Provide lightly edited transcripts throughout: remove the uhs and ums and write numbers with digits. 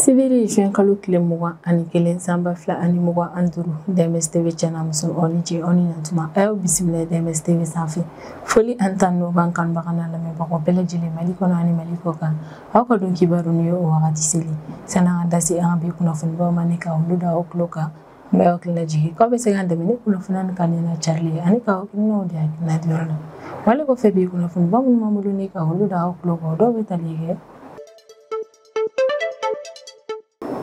Sibiri juin kalo tile 21 san 2025 DMS TV cɛ muso aw ni ce aw ni ɲantuma a y'aw bisimila DMS TV sanfɛ. Foli an tan n'o b'an kanubaga n'a lamɛnbagaw bɛɛ lajɛlen Mali kɔnɔ ani Mali kɔ kan. Aw ka don kibaru ni ye o wagati seli. Sanni an ka da se an ka bi kunnafonibaw ma ni ka olu da aw tulo kan, n bɛ aw hakili lajigin k'aw bɛ se k'an dɛmɛ ni kunnafoniya nin kanuni n'a carili ye ani k'aw hakilinaw di hakilina diyɔrɔ la. Wale kɔfɛ bi kunnafoniba minnu b'an bolo ni ka olu da aw tulo kan, o dɔw bɛ tali kɛ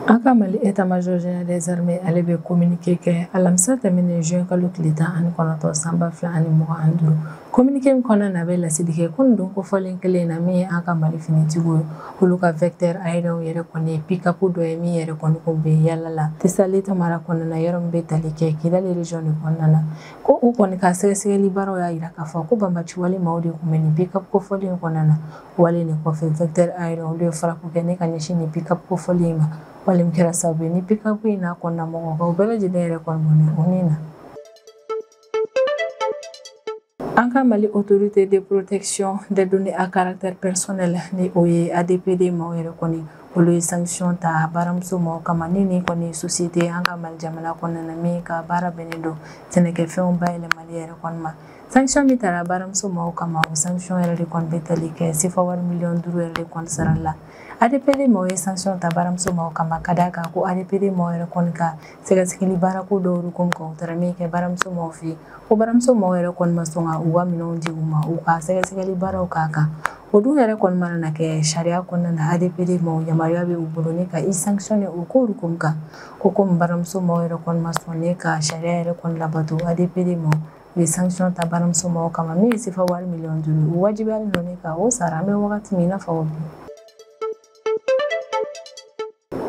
an ka Mali état-major général des armées ale bɛ communiqué kɛ alamisa tɛmɛnen juin kalo tile 19 san 2025. Communiqué min kɔnɔna na a bɛ laseli kɛ ko nin don kofɔlen kelen na min ye an ka Mali finitigiw ye, olu ka vecteur aérien yɛrɛ kɔni ye pick-up dɔ ye min yɛrɛ kɔni kun bɛ yala la Tesalita mara kɔnɔna na, yɔrɔ min bɛ tali kɛ Kidali région de kɔnɔna na. Ko u kɔni ka sɛgɛsɛgɛli baaraw y'a jira k'a fɔ ko banbaciwale maaw de kun bɛ nin pick-up kofɔlen in kɔnɔna na. Wale nin kɔfɛ vecteur aérien olu ye frappe kɛ ne ka ɲɛsin nin pick-up kofɔlen in ma, wale min kɛra sababu ye ni pick-up in n'a kɔnɔna mɔgɔw ka u bɛɛ lajɛlen yɛrɛ kɔni bɔnɛ u ni na. An ka Mali autorité de protection des données à caractère personnel ni o ye ADPD maaw yɛrɛ kɔni, olu ye sanction ta baramuso maaw kama ni nin kɔni société an ka Mali jamana kɔnɔna na min ka baara bɛnnen don sɛnɛkɛfɛnw bayɛlɛmali yɛrɛ kɔni ma. Sanction min tara baramuso maaw kama, o sanction yɛrɛ de kɔni bɛ tali kɛ sefa wari miliyɔn 5 yɛrɛ de kɔni sara la. ADPD maaw ye sanction ta baramuso maaw kama ka d'a kan ko ADPD maaw yɛrɛ kɔni ka sɛgɛsɛgɛli baarako dɔw hukumu kan, u taara min kɛ baramuso maaw fɛ yen, ko baramuso maaw yɛrɛ kɔni ma sɔn ka u ka minɛnw di u ma u ka sɛgɛsɛgɛli baaraw k'a kan. O dun yɛrɛ kɔni mana na kɛ sariya kɔnɔna na, ADPD maaw yamaruya bɛ u bolo ni ka i sanctionner o ko hukumu kan. Ko komi baramuso maaw yɛrɛ kɔni ma sɔn ne ka sariya yɛrɛ kɔni labato, ADPD maaw u ye sanction ta baramuso maaw kama min ye sefa wari miliyɔn 5, u wajibiyalen don ne ka o sara an bɛ wagati min i n'a fɔ bi.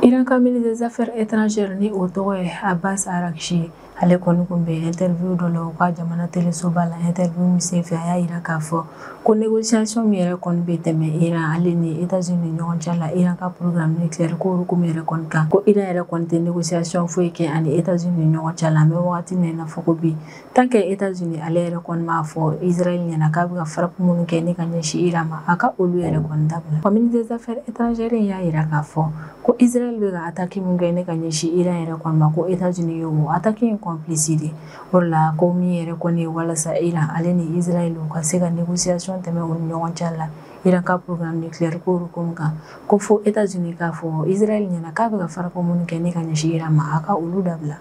Iran ka ministre des affaires étrangères ni o tɔgɔ ye Abbas Araghchi, ale kɔni kun bɛ interview dɔ la u ka jamana telesoba la. Interview min senfɛ a y'a jira k'a fɔ ko négociation min yɛrɛ kɔni bɛ tɛmɛ Iran ale ni États-Unis ni ɲɔgɔn cɛ la Iran ka programme nucléaire ko hukumu yɛrɛ kɔni kan, ko Iran yɛrɛ kɔni tɛ négociation foyi kɛ ani États-Unis ni ɲɔgɔn cɛ la an bɛ wagati min na i n'a fɔ ko bi. Tant que États-Unis ale yɛrɛ kɔni m'a fɔ Israël ɲɛna k'a bɛ ka frappe minnu kɛ ni ka ɲɛsin Iran ma, a ka olu yɛrɛ kɔni dabila. Wa ministre des affaires étrangères y'a jira k'a fɔ ko Israël bɛ ka attaque min kɛ ne ka ɲɛsin Iran yɛrɛ kɔni ma, ko États-Unis ye o attaque in complice de. O la ko min yɛrɛ kɔni ye walasa Iran ale ni Israël u ka se ka négociation tɛmɛ u ni ɲɔgɔn cɛ la Iran ka programme nucléaire ko hukumu kan, ko fo États-Unis k'a fɔ Israël ɲɛna k'a bɛ ka frappe minnu kɛ ne ka ɲɛsin Iran ma, a ka olu dabila.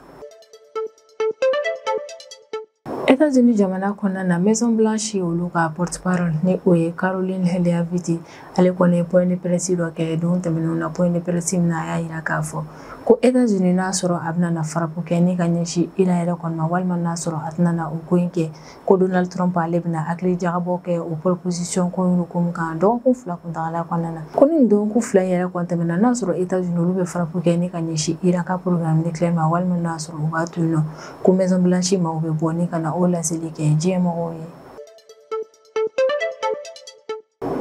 États-Unis jamana kɔnɔna na, Maison Blanche olu ka porte-parole ni o ye Caroline Leavitt, ale kɔni ye point de presse dɔ kɛ don tɛmɛnenw na. Point de presse min na a y'a jira k'a fɔ ko États-Unis n'a sɔrɔ a bɛna na frappe kɛ ni ka ɲɛsin Iran yɛrɛ kɔni ma, walima n'a sɔrɔ a tɛna na o ko in kɛ, ko Donald Trump ale bɛna hakili jagabɔ kɛ o proposition ko in hukumu kan dɔgɔkun 2 kuntagala kɔnɔna na. Ko ni dɔgɔkun 2 in yɛrɛ kɔni tɛmɛna, n'a sɔrɔ États-Unis olu bɛ frappe kɛ ni ka ɲɛsin Iran ka programme nucléaire ma, walima n'a sɔrɔ u b'a to yen nɔ, ko Maison Blanche maaw bɛ bɔ ni ka na o laseli kɛ diɲɛ mɔgɔw ye.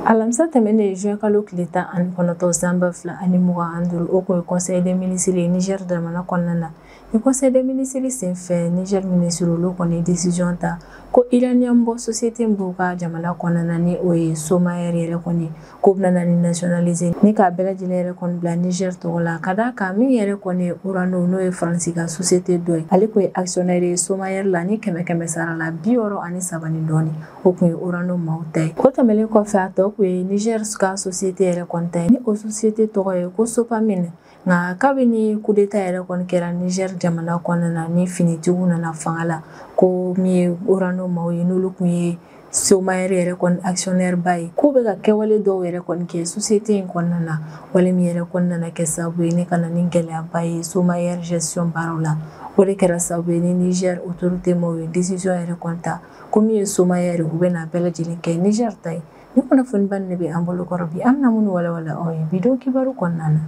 Alamisa tɛmɛnen juin kalo tile 19 san 2025, o kun ye conseil des ministres ye Niger jamana kɔnɔna na. Ni conseil des ministres senfɛ, Niger ministre olu kɔni ye décision ta ko uranium bɔ société min b'u ka jamana kɔnɔna na ni o ye Somaer yɛrɛ kɔni, k'o bɛna na ni nationaliser ni k'a bɛɛ lajɛlen yɛrɛ kɔni bila Niger tɔgɔ la, ka d'a kan min yɛrɛ kɔni ye Orano n'o ye Faransi ka société dɔ ye, ale kun ye actionnaire ye Somaer la ni 100 sara la 63 ni dɔɔni, o kun ye Orano maaw ta ye. O tɛmɛnen kɔfɛ a tɔ kun ye Niger ka société yɛrɛ kɔni ta ye ni o société tɔgɔ ye ko Sopamine. Nka kabini coup d'état yɛrɛ kɔni kɛra Niger jamana kɔnɔna na ni finitigiw nana fanga la, ko min ye Orano maaw ye n'olu kun ye Somaer yɛrɛ kɔni actionnaire ba ye, k'u bɛ ka kɛwale dɔw yɛrɛ kɔni kɛ société in kɔnɔna na, wale min yɛrɛ kɔni nana kɛ sababu ye ne ka na ni gɛlɛyaba ye Somaer gestion baaraw la. O de kɛra sababu ye ni Niger autorité maaw ye décision yɛrɛ kɔni ta ko min ye Somaer u bɛna bɛɛ lajɛlen kɛ Niger ta ye. Ni kunnafoniba nin de bɛ an bolo kɔrɔ bi, an bɛna minnu walawala aw ye bi don kibaru kɔnɔna na.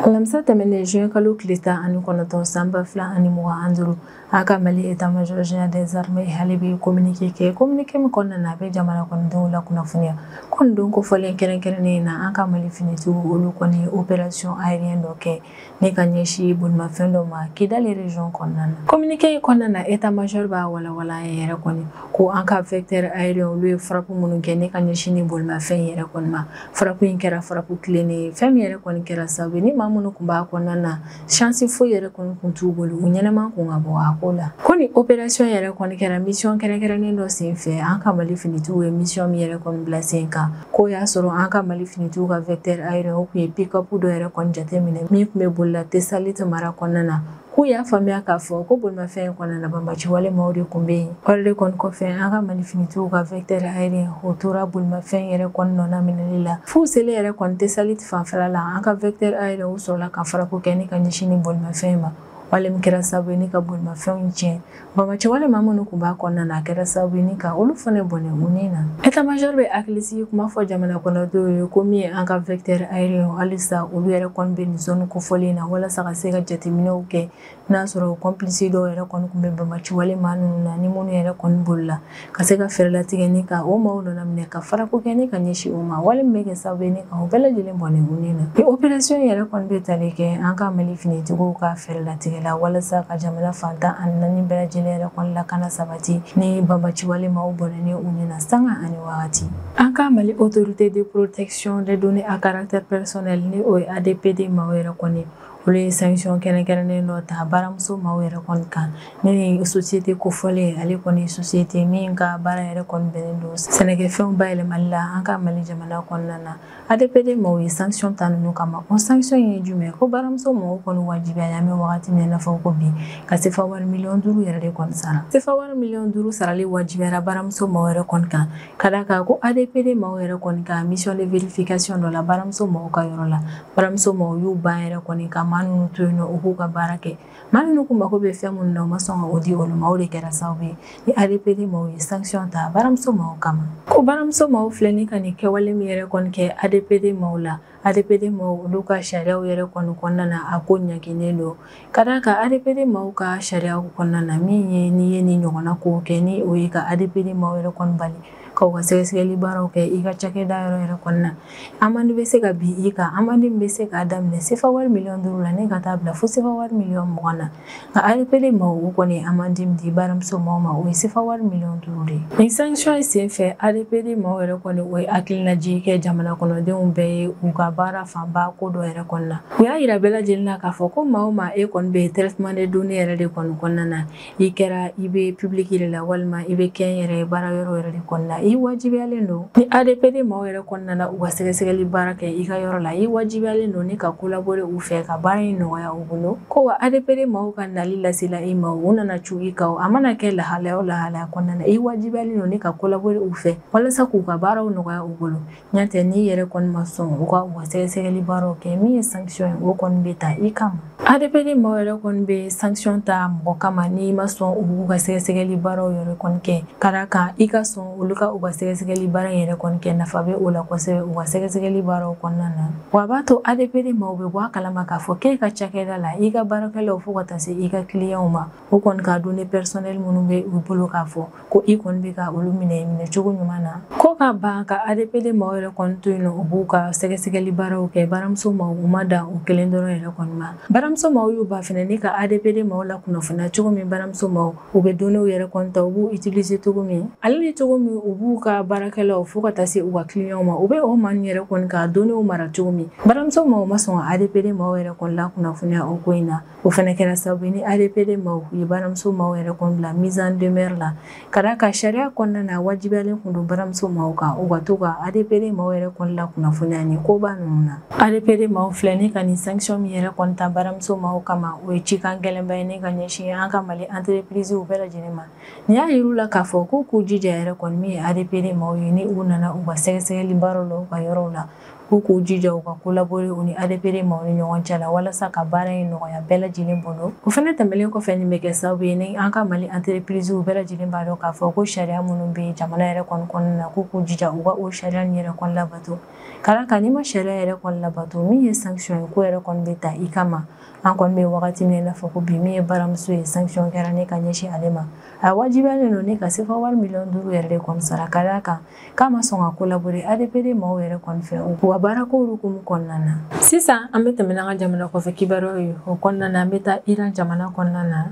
Alamisa tɛmɛnen juin kalo tile 19 san 2025, an ka Mali état-major général des armées ale bɛ communiqué kɛ. Communiqué min kɔnɔna na, a bɛ jamana kɔnɔdenw lakunnafoniya ko nin don kofɔlen kɛrɛnkɛrɛnnen na, an ka Mali finitigiw olu kɔni opération aérienne dɔ kɛ ne ka ɲɛsin bolimafɛn dɔ ma Kidali région kɔnɔna na. Communiqué in kɔnɔna na, état-major b'a walawala an yɛrɛ kɔni ko an ka vecteur aérien olu ye frappe minnu kɛ ne ka ɲɛsin ni bolimafɛn yɛrɛ kɔni ma. Frappe in kɛra frappe tilennen ye, fɛn min yɛrɛ kɔni kɛra sababu ye ni maa minnu tun b'a kɔnɔna na, chance foyi yɛrɛ kɔni tun t'u bolo, u ɲɛnama kun ka bɔ a ko la. Ko ni opération yɛrɛ kɔni kɛra mission kɛrɛnkɛrɛnnen dɔ sen fɛ, an ka Mali finitigiw ye mission min yɛrɛ kɔni bila sen kan, k'o y'a sɔrɔ an ka Mali finitigiw ka vecteur aérien o tun ye pick-up dɔ yɛrɛ kɔni jateminɛ min tun bɛ bolila Tesalit mara kɔnɔna na. K'u y'a faamuya k'a fɔ ko bolimafɛn in kɔnɔna na, banbaci wale maaw de tun bɛ yen. O de kɔni kɔfɛ, an ka Mali finitigiw ka vecteur aérien o tora bolimafɛn yɛrɛ kɔni nɔna minɛli la f'u selen yɛrɛ kɔni Tesalit fanfɛla la. An ka vecteur aérien o sɔrɔla ka frappe kɛ ni ka ɲɛsin ni bolimafɛn ma, wale min kɛra sababu ye ni ka bolimafɛnw tiɲɛ. Banbaci wale maa minnu tun b'a kɔnɔna na, a kɛra sababu ye ni ka olu fana bɔnɛ u ni na. État-major bɛ hakilisigi kuma fɔ jamana kɔnɔdenw ye ko min ye an ka vecteur aérien, halisa olu yɛrɛ kɔni bɛ nin zone kofɔlen na walasa ka se ka jateminɛw kɛ n'a sɔrɔ complice dɔw yɛrɛ kɔni tun bɛ banbaci wale maa ninnu na, ni minnu yɛrɛ kɔni bolila, ka se ka fɛɛrɛ latigɛ ni ka o maaw nɔ minɛ ka frappe kɛ ni ka ɲɛsin o ma, wale min bɛ kɛ sababu ye ni ka o bɛɛ lajɛlen bɔnɛ u ni na. Ni opération yɛrɛ kɔni bɛ tali kɛ an ka Mali finitigiw ka fɛɛrɛ latigɛ la walasa ka jamana fan 14 bɛɛ lajɛlen yɛrɛ kɔni lakana sabati ni banbaci wale maaw bɔnɛni u ni na sanga ani wagati. An ka Mali autorité de protection des données à caractère personnel, ni o ye ADPD maaw yɛrɛ kɔni, olu ye sanction kɛrɛnkɛrɛnnen dɔ ta baramuso maaw yɛrɛ kɔni kan. Ne ni société kofɔlen, ale kɔni société min ka baara yɛrɛ kɔni bɛnnen don sɛnɛkɛfɛnw bayɛlɛmali la an ka Mali jamana kɔnɔna na. ADPD maaw ye sanction ta ninnu kama. O sanction ye jumɛn? Ko baramuso maaw kɔni wajibiyala, an bɛ wagati min na i n'a fɔ ko bi, ka sefa wari 5 miliyɔn yɛrɛ de kɔni sara. Sefa wari 5 miliyɔn sarali wajibiyara baramuso maaw yɛrɛ kɔni kan, ka d'a kan ko ADPD maaw yɛrɛ kɔni ka mission de vérification dɔ la baramuso maaw ka yɔrɔ la, baramuso maaw y'u ban yɛrɛ kɔni ka maa ninnu to yen nɔ u k'u ka baara kɛ. Maa minnu kun mako bɛ fɛn minnu na, u ma sɔn ka o di olu ma. O de kɛra sababu ye ni ADPD maaw ye sanction ta baramuso maaw kama. Ko baramuso maaw filɛ ni ka nin kɛwale min yɛrɛ kɔni kɛ ADPD maaw la, ADPD maaw olu ka sariyaw yɛrɛ kɔni kɔnɔna na, a ko ɲanginen don, ka d'a kan ADPD maaw ka sariyaw kɔnɔna na, min ye n'i ye nin ɲɔgɔnna ko kɛ, ni o ye ka ADPD maaw yɛrɛ kɔni bali ka u ka sɛgɛsɛgɛli baaraw kɛ i ka cakɛda yɔrɔ yɛrɛ kɔnɔna, amende bɛ se ka bin i kan. Amende min bɛ se k'a daminɛ sefa wari 5 miliyɔn la ne ka taa bila fo sefa wari 20 miliyɔn na. Nka ADPD maaw u kɔni amende min di baramuso maaw ma, o ye sefa wari 5 miliyɔn de ye. Nin sanction in sen fɛ, ADPD maaw yɛrɛ kɔni o ye hakilinajigi kɛ jamana kɔnɔdenw bɛɛ ye u ka baara fanba ko dɔ yɛrɛ kɔni na. U y'a yira bɛɛ lajɛlen na k'a fɔ ko maa o maa e kɔni bɛ traitement de données yɛrɛ de kɔni kɔnɔna na, i kɛra i bɛ public de la walima i bɛ kɛ n yɛrɛ ye baara yɔrɔ yɛrɛ de kɔnɔna na, i wajibiyalen don ni ADPD maaw yɛrɛ kɔnɔna na u ka sɛgɛsɛgɛli baara kɛ i ka yɔrɔ la, i wajibiyalen don ni ka collaborer u fɛ ka baara in nɔgɔya u bolo. Ko wa ADPD maaw ka nali lasela i ma, u nana cu i kan, a mana kɛ lahalaya o lahalaya kɔnɔna na, i wajibiyalen don ni ka collaborer u fɛ walasa k'u ka baaraw nɔgɔya u bolo. Ɲɔntɛ n'i yɛrɛ kɔni ma sɔn u ka u ka sɛgɛsɛgɛli baaraw kɛ, min ye sanction ye, o kɔni bɛ ta i kama. ADPD maaw yɛrɛ kɔni bɛ sanction ta mɔgɔ kama n'i ma sɔn u k'u ka sɛgɛsɛgɛli baaraw yɛrɛ kɔni kɛ, ka d'a kan i ka sɔn olu ka u ka sɛgɛsɛgɛli baara in yɛrɛ kɔni kɛ, nafa bɛ o la kosɛbɛ u ka sɛgɛsɛgɛli baaraw kɔnɔna na. Wa a b'a to ADPD maaw bɛ bɔ a kalama k'a fɔ k'e ka cakɛda la, i ka baarakɛlaw fo ka taa se i ka clients ma, o kɔni ka données personnelles minnu bɛ u bolo, k'a fɔ ko i kɔni bɛ ka olu minɛ minɛcogo ɲuman na. Ko ka ban ka ADPD maaw yɛrɛ kɔni to yen nɔ u b'u ka sɛgɛsɛgɛli baaraw kɛ, baramuso maaw u ma dan o kelen dɔrɔn yɛrɛ kɔni ma. Baramuso maaw y'u ba fɛnɛ ni ka ADPD maaw la kunnafoniya cogo min baramuso maaw u bɛ données yɛrɛ kɔni ta, u b'u utiliser cogo min, ale ni cogo min u b'u ka baarakɛlaw fo ka taa se u ka clients ma, u bɛ o maa ninnu yɛrɛ kɔni ka données mara cogo min. Baramuso maaw ma sɔn ka ADPD maaw yɛrɛ kɔni la kunnafoniya o ko in na. O fɛnɛ kɛra sababu ye ni ADPD maaw u ye baramuso maaw yɛrɛ kɔni bila mise en demeure la, ka d'a kan sariya kɔnɔna na, wajibiyalen kun don baramuso maaw kan u ka to ka ADPD maaw yɛrɛ kɔni la kunnafoniya nin koba ninnu na. ADPD maaw filɛ ni ka nin sanction min yɛrɛ kɔni ta baramuso maaw kama, o ye cikan gɛlɛnba ye ne ka ɲɛsin an ka Mali entreprise bɛɛ lajɛlen ma. Nin y'a yir'u la k'a fɔ k'u k'u jija yɛrɛ kɔni min ye ADPD maaw ye, ni u nana u ka sɛgɛsɛgɛli baaraw la u ka yɔrɔw la. k'u k'u jija u ka collaborer u ni ADPD maaw ni ɲɔgɔn cɛ la walasa ka baara in nɔgɔya bɛɛ lajɛlen bolo. O fana tɛmɛnen kɔfɛ, nin bɛ kɛ sababu ye ni an ka Mali entreprise bɛɛ lajɛlen b'a dɔn k'a fɔ ko sariya minnu bɛ jamana yɛrɛ kɔni kɔnɔna na, k'u k'u jija u ka o sariya nin yɛrɛ kɔni labato. Ka d'a kan n'i ma sariya yɛrɛ kɔni labato, min ye sanction ye, ko yɛrɛ kɔni bɛ ta i kama. An kɔni bɛ wagati min na i n'a fɔ ko bi, min ye baramuso ye, sanction kɛra ne ka ɲɛsin ale ma. A wajibiyalen don ne ka CFA wari 5 miliyɔn yɛrɛ de kɔni sara, ka d'a kan k'a ma sɔn ka collaborer ADPD maaw yɛrɛ kɔni fɛ u ka baarako hukumu kɔnɔna na. Sisan an bɛ tɛmɛ n'an ka jamana kɔfɛ kibaruyaw ye. O kɔnɔna na, an bɛ taa Iran jamana kɔnɔna na.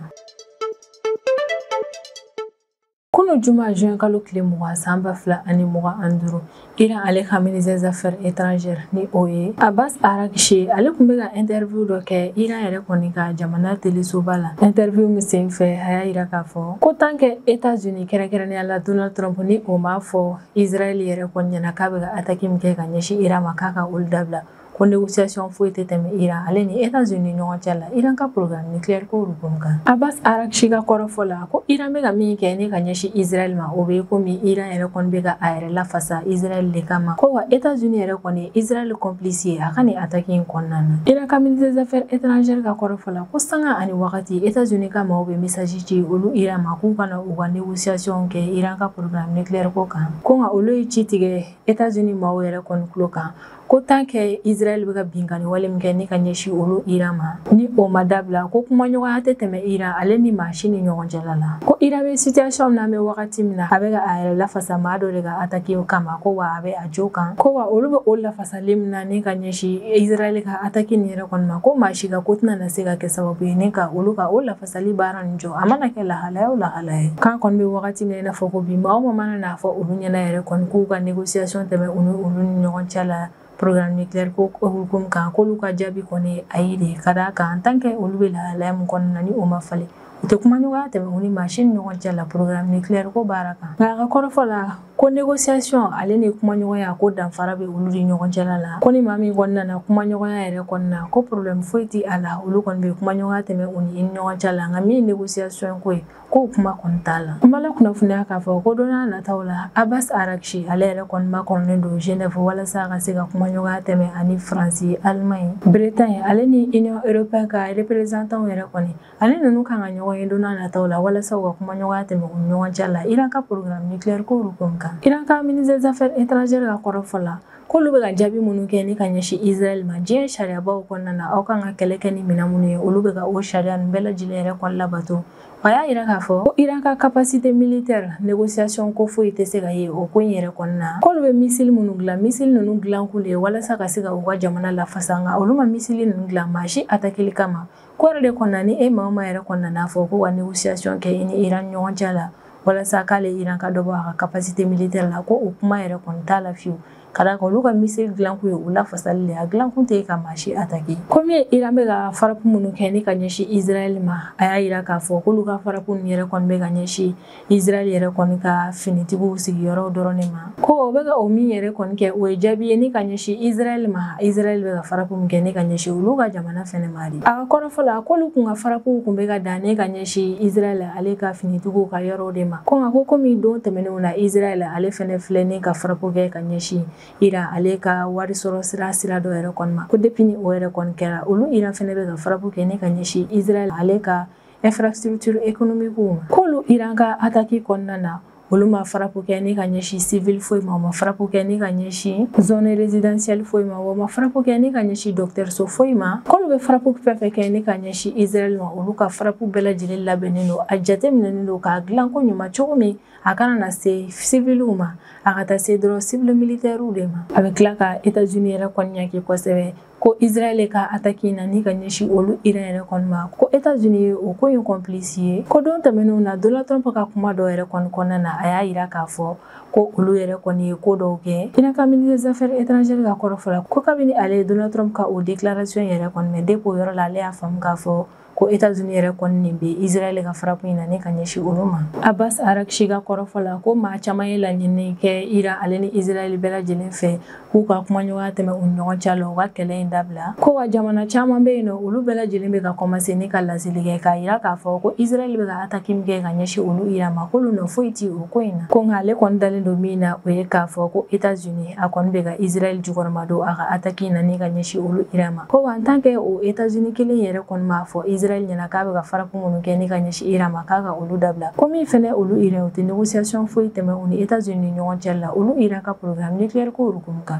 Kunu juma, juin kalo tile 20, san 2025, Iran ale ka ministre des Affaires étrangères, ni o ye Abbas Araghchi, ale tun bɛ ka interview dɔ kɛ Iran yɛrɛ kɔni ka jamana telesoba la. Interview min sen fɛ, a y'a yira k'a fɔ ko tant que États-Unis, kɛrɛnkɛrɛnnenya la Donald Trump, ni o m'a fɔ Israël yɛrɛ kɔni ɲɛna k'a bɛ ka attaque min kɛ ka ɲɛsin Iran ma, k'a ka olu dabila, ko négociation foyi tɛ tɛmɛ Iran ale ni États-Unis ni ɲɔgɔn cɛ la Iran ka programme nucléaire ko hukumu kan. Abbas Araghchi ka kɔrɔfɔ la, ko Iran bɛ ka min kɛ ne ka ɲɛsin Israël ma, o bɛ komi Iran yɛrɛ kɔni bɛ ka a yɛrɛ lafasa Israël de kama, ko wa États-Unis yɛrɛ kɔni Israël complice ye a ka nin attaque in kɔnɔna na. Iran ka ministre des Affaires étrangères ka kɔrɔfɔ la, ko sanga ani wagati États-Unis ka maaw bɛ message ci olu Iran ma k'u kana u ka négociation kɛ Iran ka programme nucléaire ko kan, ko nka olu ye ci tigɛ États-Unis maaw yɛrɛ kɔni tulo kan, ko tant que Israël bɛ ka binkani wale min kɛ ni ka ɲɛsin olu Iran ma, ni o ma dabila, ko kumaɲɔgɔnya tɛ tɛmɛ Iran ale ni maa si ni ɲɔgɔn cɛla la. Ko Iran bɛ situation min na, an bɛ wagati min na, a bɛ ka a yɛrɛ lafasa maa dɔ de ka attaque kama, ko wa a bɛ a jo kan, ko wa olu bɛ o lafasali min na ni ka ɲɛsin Israël ka attaque nin yɛrɛ kɔni ma, ko maa si ka ko tɛna na se ka kɛ sababu ye ni ka olu ka o lafasali baara nin jɔ, a mana kɛ lahalaya o lahalaya ye. K'an kɔni bɛ wagati min na i n'a fɔ ko bi, maa o maa mana n'a fɔ olu ɲɛna yɛrɛ kɔni k'u ka négociation tɛmɛ u ni olu ni ɲɔgɔn cɛ la programme nucléaire ko hukumu kan, k'olu ka jaabi kɔni ayi de, ka d'a kan tant que olu bɛ lahalaya min kɔnɔna na, ni o ma falen, u tɛ kumaɲɔgɔnya tɛmɛ u ni maa si ni ɲɔgɔn cɛ la programme nucléaire ko baara kan. Nka a ka kɔrɔfɔ la, ko négociation ale ni kumaɲɔgɔnya, ko danfara bɛ olu ni ɲɔgɔn cɛla la, ko ni maa min kɔni nana kumaɲɔgɔnya yɛrɛ kɔni na, ko problème foyi tɛ a la, olu kɔni bɛ kumaɲɔgɔnya tɛmɛ u ni ɲɔgɔn cɛ la, nka min ye négociation ko ye, k'o kuma kɔni t'a la. N b'ala kunnafoniya k'a fɔ ko don n'a nataw la, Abbas Araghchi ale yɛrɛ kɔni makɔnɔnen don Genève walasa a ka se ka kumaɲɔgɔnya tɛmɛ ani Faransi, Allemagne, Bretagne ale ni Union européenne ka représentant yɛrɛ kɔni, ale ninnu kan ka ɲɔgɔn ye don n'a nataw la walasa u ka kumaɲɔgɔnya tɛmɛ u ni ɲɔgɔn cɛ la Iran ka programme nucléaire ko hukumu kan. Iran ka ministre des Affaires étrangères ka kɔrɔfɔ la, k'olu bɛ ka jaabi minnu kɛ ni ka ɲɛsin Israël ma, diɲɛ sariyabaw kɔnɔna na, aw kan ka kɛlɛ kɛ ni minɛn minnu ye, olu bɛ ka o sariya ninnu bɛɛ lajɛlen yɛrɛ kɔni labato. A y'a yira k'a fɔ ko Iran ka capacité militaire, négociation ko foyi tɛ se ka ye o ko in yɛrɛ kɔnɔna na, k'olu bɛ missile minnu dilan, missile ninnu dilan kun de ye walasa ka se ka u ka jamana lafasa, nka olu ma missile ninnu dilan maa si attaquer kama. Ko yɛrɛ de kɔnɔna ni e maa o maa yɛrɛ kɔni nana fɔ ko ka négociation kɛ i ni Iran ɲɔgɔn cɛ la walasa k'ale Iran ka dɔ bɔ a ka capacité militaire la, ko o kuma yɛrɛ kɔni t'a la fiyewu, ka d'a kan olu ka missile dilan kun ye u lafasali de ye, a dilan kun tɛ ka maa si attaquer. Komi Iran bɛ ka frappe minnu kɛ ni ka ɲɛsin Israël ma, a y'a yira k'a fɔ k'olu ka frappe ninnu yɛrɛ kɔni bɛ ka ɲɛsin Israël yɛrɛ kɔni ka finitigiw sigiyɔrɔw dɔrɔn de ma, ko o bɛ ka o min yɛrɛ kɔni kɛ, o ye jaabi ye ni ka ɲɛsin Israël ma, Israël bɛ ka frappe min kɛ ni ka ɲɛsin olu ka jamana fɛnɛ ma de. A ka kɔrɔfɔ la, k'olu kun ka frappe kun bɛ ka dan ne ka ɲɛsin Israël ale ka finitigiw ka yɔrɔw de ma, ko nka ko komi don tɛmɛnenw na, Israël ale fɛnɛ filɛ ni ka frappe kɛ ka ɲɛsin Iran ale ka wari sɔrɔ sira dɔ yɛrɛ kɔni ma, ko depuis ni o yɛrɛ kɔni kɛra, olu Iran fɛnɛ bɛ ka frappe kɛ ne ka ɲɛsin Israël ale ka infrastructure économique ma. K'olu Iran ka attaque kɔnɔna na, olu ma frappe kɛ ni ka ɲɛsin civil foyi ma, o ma frappe kɛ ni ka ɲɛsin zone résidentielle foyi ma, o ma frappe kɛ ni ka ɲɛsin dɔgɔtɔrɔso foyi ma. K'olu bɛ frappe fɛn fɛn kɛ ni ka ɲɛsin Israël ma, olu ka frappe bɛɛ lajɛlen labɛnnen don, a jateminɛnen don k'a dilan ko ɲuman cogo min a kana na se civiliw ma, a ka taa se dɔrɔn cible militaire de ma. A bɛ tila ka États-Unis yɛrɛ kɔni ɲangi kosɛbɛ, ko Israël ka attaque in na ni ka ɲɛsin olu Iran yɛrɛ kɔni ma, ko États-Unis ye o ko in complice ye. Ko don tɛmɛnenw na, Donald Trump ka kuma dɔw yɛrɛ kɔni kɔnɔna na, a y'a yira k'a fɔ ko olu yɛrɛ kɔni ye ko dɔw kɛ. Iran ka ministre des Affaires étrangères ka kɔrɔfɔ la, ko kabini ale ye Donald Trump ka o déclaration yɛrɛ kɔni mɛn, depuis o yɔrɔ la, ale y'a faamu k'a fɔ Ko États-Unis yɛrɛ kɔni nin bɛ Israël ka frappe in na ni ka ɲɛsin olu ma. Abbas Araghchi ka kɔrɔfɔ la, ko maa caman ye laɲini kɛ Iran ale ni Israël bɛɛ lajɛlen fɛ k'u ka kumaɲɔgɔnya tɛmɛ u ni ɲɔgɔn cɛ la, u ka kɛlɛ in dabila. Ko wa jamana caman bɛ yen nɔ, olu bɛɛ lajɛlen bɛ ka commencer ni ka laseli kɛ k'a yira k'a fɔ ko Israël bɛ ka attaque min kɛ ka ɲɛsin olu Iran ma, k'olu nɔ foyi ti o ko in na. Ko nka ale kɔni dalen don min na, o ye k'a fɔ ko États-Unis a kɔni bɛ ka Israël jukɔrɔma don a ka attaque in na ni ka ɲɛsin olu Iran ma. Ko wa en tant que o États-Unis kelen yɛrɛ kɔni m'a fɔ Israël ɲɛna k'a bɛ ka frappe minnu kɛ ni ka ɲɛsin Iran ma, k'a ka olu dabila. Ko min fɛnɛ olu Iran, u tɛ négociation foyi tɛmɛ u ni États-Unis ni ɲɔgɔn cɛ la, olu Iran ka programme nucléaire ko hukumu kan.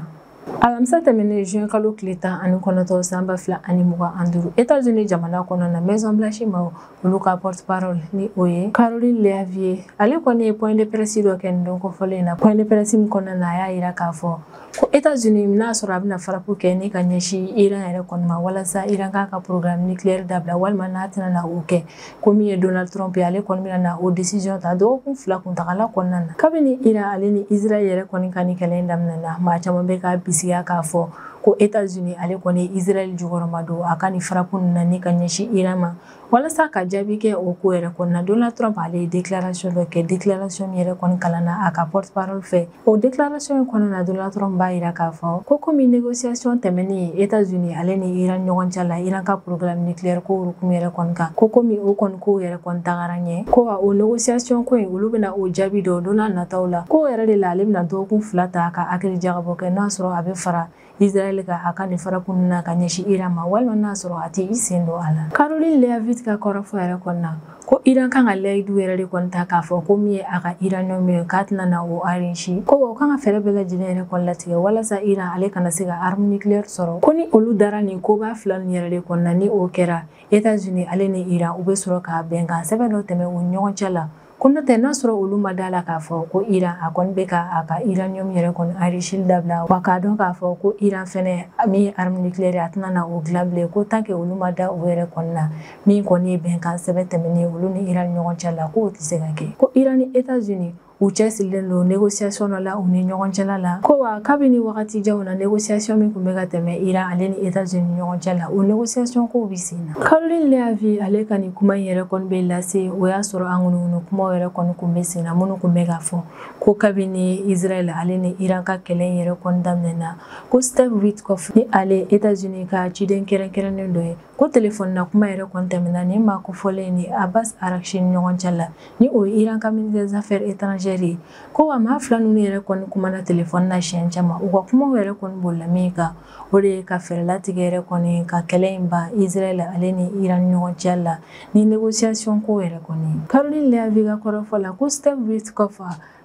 Alamisa tɛmɛnen juin kalo tile 19 san 2025, États-Unis jamana kɔnɔ na, Maison Blanche maaw olu ka porte-parole ni o ye Caroline Leavitt, ale kɔni ye point de presse dɔ kɛ nin don kofɔlen in na. Point de presse min kɔnɔna na, a y'a yira k'a fɔ ko États-Unis n'a sɔrɔ a bɛna frappe kɛ ni ka ɲɛsin Iran yɛrɛ kɔni ma walasa Iran k'a ka programme nucléaire dabila, walima n'a tɛna na o kɛ, ko min ye Donald Trump ye, ale kɔni bɛna na o décision ta dɔgɔkun 2 kuntagala kɔnɔna na. Kabini Iran ale ni Israël yɛrɛ kɔni ka nin kɛlɛ in daminɛna, maa caman bɛ ka bisigiya k'a fɔ ko États-Unis ale kɔni Israël jukɔrɔma don a ka nin frappe ninnu na ni ka ɲɛsin Iran ma. Walasa ka jaabi kɛ o ko yɛrɛ kɔnɔna na, Donald Trump ale ye déclaration dɔ kɛ, déclaration min yɛrɛ kɔni kalanna a ka porte-parole fɛ. O déclaration in kɔnɔna na, Donald Trump b'a yira k'a fɔ ko komi négociation tɛmɛnen États-Unis ale ni Iran ɲɔgɔn cɛ la, Iran ka programme nucléaire ko hukumu yɛrɛ kɔni kan, ko komi o kɔni ko yɛrɛ kɔni tagara ɲɛ, ko wa o négociation ko in, olu bɛna o jaabi dɔn don n'a nataw la. Ko yɛrɛ de la, ale bɛna dɔgɔkun 2 ta ka hakili jagabɔ kɛ n'a sɔrɔ a bɛ fara Israël ka a ka nin frappe ninnu na ka ɲɛsin Iran ma, walima n'a sɔrɔ a tɛ i sen don a la. Caroline Leavitt ka kɔrɔfɔ yɛrɛ kɔnɔna na, ko Iran kan ka layidu yɛrɛ de kɔni ta k'a fɔ ko min ye a ka uranium ye, k'a tɛna na o enrichi. Ko wa o kan ka fɛɛrɛ bɛɛ lajɛlen yɛrɛ kɔni latigɛ walasa Iran ale kana se ka arme nucléaire sɔrɔ. Ko ni olu dara nin koba fila nin yɛrɛ de kɔnɔna na, ni o kɛra, États-Unis ale ni Iran u bɛ sɔrɔ k'a bɛnkan sɛbɛn dɔ tɛmɛ u ni ɲɔgɔn cɛ la. Ko n'o tɛ, n'a sɔrɔ olu ma da la k'a fɔ ko Iran a kɔni bɛ ka a ka uranium yɛrɛ kɔni enrichir dabila, wa k'a dɔn k'a fɔ ko Iran fɛnɛ min ye arme nucléaire, a tɛna na o dilan bilen, ko tant que olu ma da o yɛrɛ kɔni na, min kɔni ye bɛnkan sɛbɛn tɛmɛnen olu ni Iran ɲɔgɔn cɛ la, k'o tɛ se ka kɛ. Ko Iran ni États-Unis u cɛsirilen don négociation dɔ la u ni ɲɔgɔn cɛla la. Ko wa kabini wagati janw na, négociation min tun bɛ ka tɛmɛ Iran ale ni États-Unis ni ɲɔgɔn cɛ la, o négociation kow bɛ sen na. Caroline Leavitt ale ka nin kuma in yɛrɛ kɔni bɛ lase, o y'a sɔrɔ an ŋunuŋunu kumaw yɛrɛ kɔni kun bɛ sen na, minnu kun bɛ k'a fɔ ko kabini Israël ale ni Iran ka kɛlɛ in yɛrɛ kɔni daminɛna, ko Steve Witkoff ni ale États-Unis ka ciden kɛrɛnkɛrɛnnen dɔ ye, ko téléphone na kuma yɛrɛ kɔni tɛmɛna ni maa kofɔlen ni Abbas Araghchi ni ɲɔgɔn cɛ la, ni o ye Iran ka ministre des affaires étrangères ye. Ko wa maa fila ninnu yɛrɛ kɔni kumana téléphone na siɲɛ caman. U ka kumaw yɛrɛ kɔni bolila min kan, o de ye ka fɛɛrɛ latigɛ yɛrɛ kɔni ka kɛlɛ in ban Israël ale ni Iran ni ɲɔgɔn cɛ la ni négociation ko yɛrɛ kɔni. Caroline Leavitt ka kɔrɔfɔ la, ko Steve Witkoff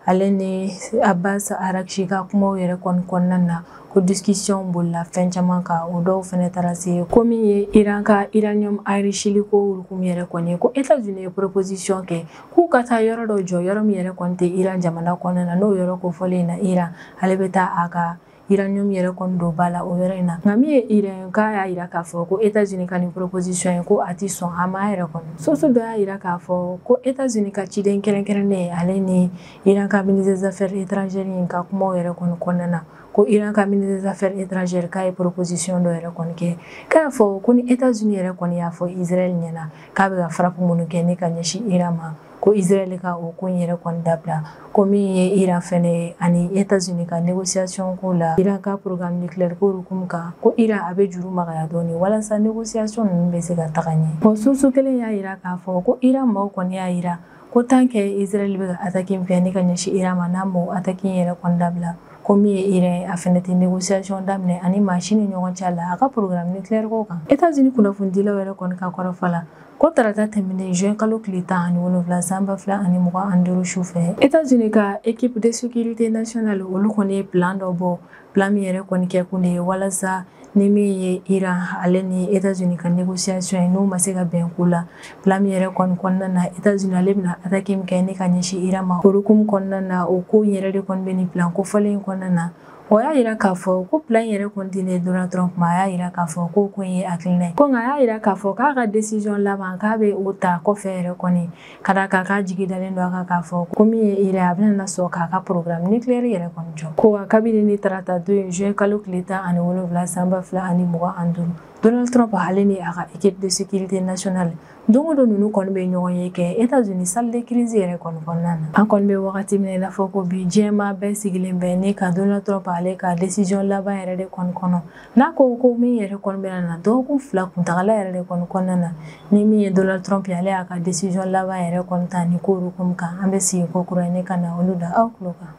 ale ni Abbas Araghchi ka kumaw yɛrɛ kɔni kɔnɔna na, ko discussion bolila fɛn caman kan. O dɔw fɛnɛ taara se ko min ye Iran ka uranium enrichili ko hukumu yɛrɛ kɔni ye, ko États-Unis ye proposition kɛ k'u ka taa yɔrɔ dɔ jɔ, yɔrɔ min yɛrɛ kɔni tɛ Iran jamana kɔnɔna na, n'o yɔrɔ kofɔlen na, Iran ale bɛ taa a ka uranium yɛrɛ kɔni don ba la o yɔrɔ in na. Nka min ye Iran, k'a y'a yira k'a fɔ ko États-Unis ka nin proposition ye, ko a ti sɔn a ma yɛrɛ kɔni. Source dɔ y'a yira k'a fɔ ko États-Unis ka ciden kɛrɛnkɛrɛnnen ale ni Iran ka ministre des affaires étrangères in ka kumaw yɛrɛ kɔni kɔnɔna na, ko Iran ka ministre des affaires étrangères k'a ye proposition dɔ yɛrɛ kɔni kɛ, k'a y'a fɔ ko ni États-Unis yɛrɛ kɔni y'a fɔ Israël ɲɛna k'a bɛ ka frappe minnu kɛ ni ka ɲɛsin Iran ma, ko Israël ka o ko in yɛrɛ kɔni dabila. Ko min ye Iran fɛnɛ ye ani États-Unis ka négociation ko la, Iran ka programme nucléaire ko hukumu kan, ko Iran a bɛ juru magaya dɔɔni walasa négociation ninnu bɛ se ka taga ɲɛ. O source kelen y'a yira k'a fɔ ko Iran maaw kɔni y'a yira ko tant que Israël bɛ ka attaque min kɛ ni ka ɲɛsin Iran ma, n'a m'o attaque in yɛrɛ kɔni dabila, ko min ye Iran ye, a fɛnɛ tɛ négociation daminɛ ani maa si ni ɲɔgɔn cɛ la a ka programme nucléaire ko kan. États-Unis kunnafonidilaw yɛrɛ kɔni ka kɔrɔfɔ la, ko tarata tɛmɛnen juin kalo tile 17 san 2025 su fɛ, États-Unis ka équipe de sécurité nationale olu kɔni ye plan dɔ bɔ, plan min yɛrɛ kɔni kɛ kun de ye walasa ni min ye Iran ale ni États-Unis ka négociation ye, n'u ma se ka bɛn ko la, plan min yɛrɛ kɔni kɔnɔna na, États-Unis ale bɛna attaque min kɛ ni ka ɲɛsin Iran ma, o hukumu kɔnɔna na, o ko in yɛrɛ de kɔni bɛ nin plan kofɔlen in kɔnɔna na. O y'a yira k'a fɔ ko plan yɛrɛ kɔni dilen Donald Trump ma, a y'a yira k'a fɔ ko ko in ye hakilina ye. Ko nka a y'a yira k'a fɔ k'a ka décision laban k'a bɛ o ta kɔfɛ yɛrɛ kɔni, ka d'a kan k'a jigi dalen don a kan k'a fɔ ko min ye Iran a bɛna na sɔn k'a ka programme nucléaire yɛrɛ kɔni jɔ. Ko wa kabini ni tarata don ye juin kalo tile 17 san 2025, Donald Trump ale ni a ka équipe de sécurité nationale don o don ninnu kɔni bɛ ɲɔgɔn ye kɛ États-Unis salle de crise yɛrɛ kɔni kɔnɔna na. An kɔni bɛ wagati min na i n'a fɔ ko bi, diɲɛmaa bɛɛ sigilen bɛ ni ka Donald Trump ale ka décision laban yɛrɛ de kɔni kɔnɔ, n'a ko ko min yɛrɛ kɔni bɛna na dɔgɔkun 2 kuntagala yɛrɛ de kɔni kɔnɔna na. Ni min ye Donald Trump ye, ale y'a ka décision laban yɛrɛ kɔni ta ni ko hukumu kan. An bɛ sigi ko kura ye ne ka na olu da aw tulo kan.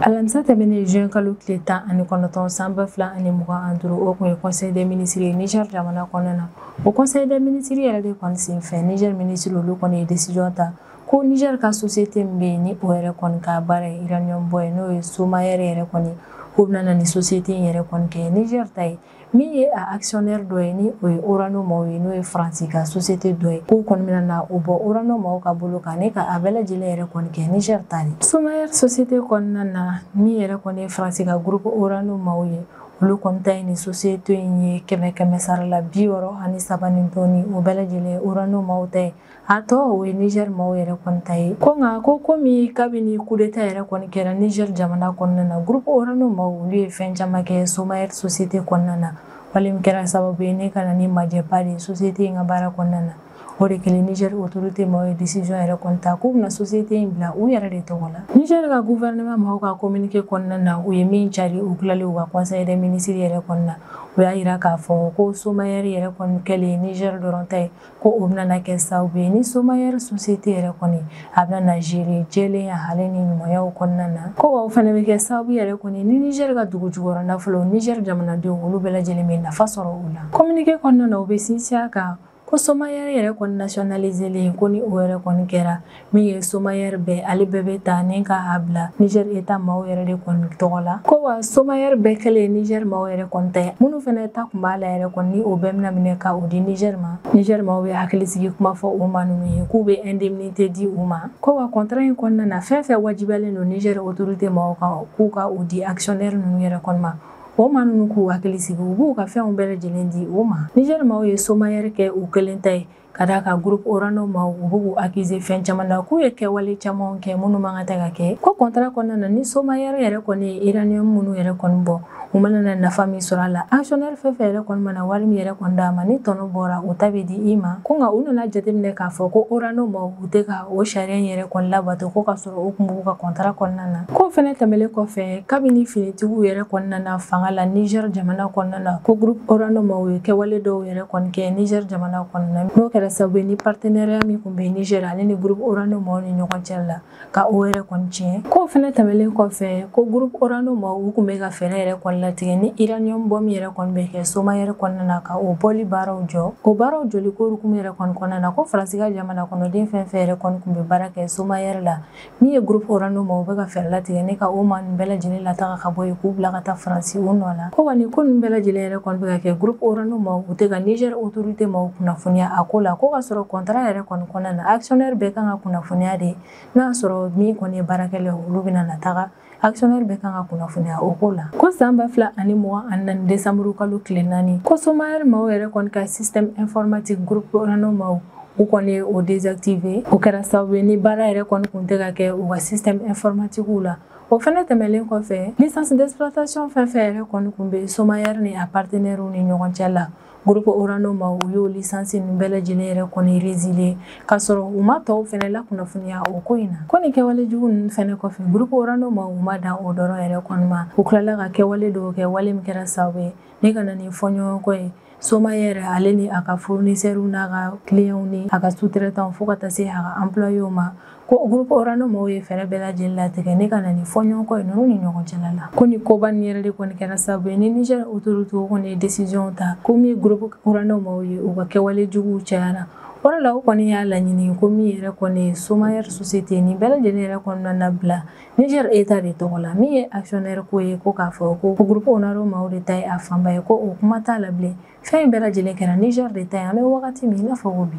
Alamisa tɛmɛnen juin kalo tile 19 san 2025, o kun ye conseil des ministres ye Niger jamana kɔnɔna na. O conseil des ministres yɛrɛ de kɔni senfɛ, Niger ministre olu kɔni ye décision ta ko Niger ka société min bɛ yen ni o yɛrɛ kɔni ka baara ye uranium bɔ ye, n'o ye Somaïr yɛrɛ kɔni, k'u bɛna na ni société in yɛrɛ kɔni kɛ Niger ta ye. Min ye a actionnaire dɔ ye, ni o ye Orano maaw ye, n'o ye Faransi ka société dɔ ye, k'u kɔni bɛna na o bɔ Orano maaw ka bolo kan ne ka a bɛɛ lajɛlen yɛrɛ kɔni kɛ Niger ta de. Somaïr société kɔnɔna na, min yɛrɛ kɔni ye Faransi ka groupe Orano maaw ye, olu kɔni ta ye nin société in ye 100 sara la 63 ni dɔɔni, o bɛɛ lajɛlen Orano maaw ta ye. A tɔ o ye Niger maaw yɛrɛ kɔni ta ye. Ko nka ko komi kabini coup d'état yɛrɛ kɔni kɛra Niger jamana kɔnɔna na, groupe Orano maaw olu ye fɛn caman kɛ Somaïr société kɔnɔna na, wale min kɛra sababu ye ne ka na ni majɛba de ye société in ka baara kɔnɔna na. O de kɛlen, Niger autorité maaw ye décision yɛrɛ kɔni ta k'u bɛna société in bila u yɛrɛ de tɔgɔ la. Niger ka gouvernement maaw ka communiqué kɔnɔna na, u ye min cari u tilalen u ka conseil des ministres yɛrɛ kɔnɔna na, u y'a yira k'a fɔ ko Somaïr yɛrɛ kɔni kɛlen Niger dɔrɔn ta ye, ko o bɛna na kɛ sababu ye ni Somaïr société yɛrɛ kɔni a bɛna na gérer jɛlenya ale ni ɲumanyaw kɔnɔna na. Ko wa o fana bɛ kɛ sababu yɛrɛ kɔni ni Niger ka dugu jukɔrɔ nafolo, Niger jamanadenw olu bɛɛ lajɛlen bɛ nafa sɔrɔ o la. Communiqué kɔnɔna na, u bɛ sinsin a kan ko Somaïr yɛrɛ kɔni nationalisé ko ni o yɛrɛ kɔni kɛra, min ye Somaïr bɛɛ ale bɛɛ bɛ ta ni k'a bila Niger État maaw yɛrɛ de kɔni tɔgɔ la. Ko wa Somaïr bɛɛ kɛlen Niger maaw yɛrɛ kɔni ta ye, minnu fana ta kun b'a la yɛrɛ kɔni, ni o bɛɛ bɛna minɛ ka o di Niger ma. Niger maaw bɛ hakili sigi kuma fɔ o ma ninnu ye k'u bɛ indemnité di u ma. Ko wa contrat in kɔnɔna na, fɛn fɛn wajibiyalen don Niger autorité maaw kan k'u ka o di actionnaire ninnu yɛrɛ kɔni ma, o ma ninnu k'u hakili sigi, u b'u ka fɛnw bɛɛ lajɛlen di u ma. Niger maaw ye Somaïr kɛ u kelen ta ye, ka d'a kan groupe Orano maaw u b'u accuser fɛn caman na k'u ye kɛwale camanw kɛ minnu man kan tɛ ka kɛ. Ko contrat kɔnɔna na, ni Somaïr yɛrɛ kɔni ye uranium minnu yɛrɛ kɔni bɔ, u mana na nafa min sɔrɔ a la, actionnaire fɛn fɛn yɛrɛ kɔni mana wari min yɛrɛ kɔni d'a ma, ni tɔnɔ bɔra o ta bɛ di i ma. Ko nka u nana jateminɛ k'a fɔ ko Orano maaw u tɛ ka o sariya in yɛrɛ kɔni labato, ko ka sɔrɔ u kun b'u ka contrat kɔnɔna na. K'o fɛnɛ tɛmɛlen kɔfɛ, kabini finitigiw yɛrɛ kɔni nana fanga la Niger jamana kɔnɔna na, ko groupe Orano maaw ye kɛwale dɔw yɛrɛ kɔni kɛ Niger jamana kɔnɔna na, n'o kɛra sababu ye ni partenariat min kun bɛ Niger ale ni groupe Orano maaw ni ɲɔgɔn cɛ la, ka o yɛrɛ kɔni tiɲɛ. K'o fɛnɛ tɛmɛlen kɔfɛ, ko groupe Orano maaw u kun bɛ ka fɛɛrɛ yɛrɛ kɔni latigɛ ni uranium bɔ min yɛrɛ kɔni bɛ kɛ Somaïr kɔnɔna na, ka o bɔli baaraw jɔ. O baaraw jɔli ko hukumu yɛrɛ kɔni kɔnɔna na, ko Faransi ka jamana kɔnɔden fɛn fɛn yɛrɛ kɔni kun bɛ baara kɛ Somaïr la, min ye groupe Orano maaw bɛ ka fɛɛrɛ latigɛ ne ka o maa ninnu bɛɛ lajɛlen lataga ka bɔ yen k'u bila ka taa Faransi u nɔ la. Ko wa nin ko ninnu bɛɛ lajɛlen yɛrɛ kɔni bɛ ka kɛ, groupe Orano maaw u tɛ ka Niger autorité maaw kunnafoniya a ko la, ko ka sɔrɔ contrat yɛrɛ kɔni kɔnɔna na, actionnaire bɛɛ kan ka kunnafoniya de, n'a y'a sɔrɔ min kɔni ye baarakɛla ye olu bɛna na taga, actionnaire bɛɛ kan ka kunnafoniya o ko la. Ko san 2024 décembre kalo tile 4, ko Somaïr maaw yɛrɛ kɔni ka système informatique groupe Orano maaw u kɔni ye o désactivé. O kɛra sababu ye ni baara yɛrɛ kɔni kun tɛ ka kɛ u ka système informatique la. O fɛnɛ tɛmɛlen kɔfɛ, licence d'exploitation fɛn fɛn yɛrɛ kɔni kun bɛ Somaïr ni a partenaire ni ɲɔgɔn cɛ la, groupe Orano maaw u y'o licence ninnu bɛɛ lajɛlen yɛrɛ kɔni résilier, k'a sɔrɔ u ma tɔw fɛnɛ lakunnafoniya o ko in na. Ko nin kɛwale jugu ninnu fɛnɛ kɔfɛ, groupe Orano maaw u ma dan o dɔrɔn yɛrɛ kɔni ma, u tilala ka kɛwale dɔw kɛ, wale min kɛra sababu ye ne ka na nin fɔɲɔgɔnkɔ ye Somaïr ale ni a ka fournisseurs n'a ka clients ni a ka sous-traitants fo ka taa se a ka employés ma. Ko groupe Orano maaw ye fɛɛrɛ bɛɛ lajɛlen latigɛ ne ka na nin fɔɲɔgɔnkɔ ye ninnu ni ɲɔgɔn cɛla la. Ko nin koba nin yɛrɛ de kɔni kɛra sababu ye ni Niger autorité kɔni ye décision ta ko min ye groupe Orano maaw ye u ka kɛwale juguw cayara. O de la u kɔni y'a laɲini ko min yɛrɛ kɔni ye Somaïr société nin bɛɛ lajɛlen yɛrɛ kɔnɔna na bila Niger État de tɔgɔ la, min ye actionnaire ko ye, ko k'a fɔ ko groupe Orano maaw de ta ye a fanba ye, ko o kuma t'a la bilen. Fɛn in bɛɛ lajɛlen kɛra Niger de ta ye, an bɛ wagati min i n'a fɔ ko bi.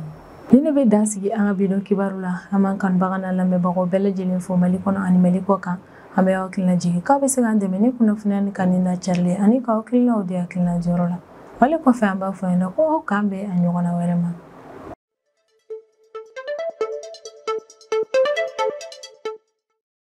Ni ne bɛ dan sigi an ka bi don kibaru la, an b'an kanubaga n'a lamɛnbagaw bɛɛ lajɛlen fo Mali kɔnɔ ani Mali kɔ kan. An bɛ aw hakilina jigin k'aw bɛ se k'an dɛmɛ ni kunnafoniya ni kanuni n'a carili ani k'aw hakilinaw di hakilina jɔyɔrɔ la. Wale kɔfɛ, an b'a fɔ ɲɛna ko aw k'an bɛn a ɲɔgɔnna wɛrɛ ma.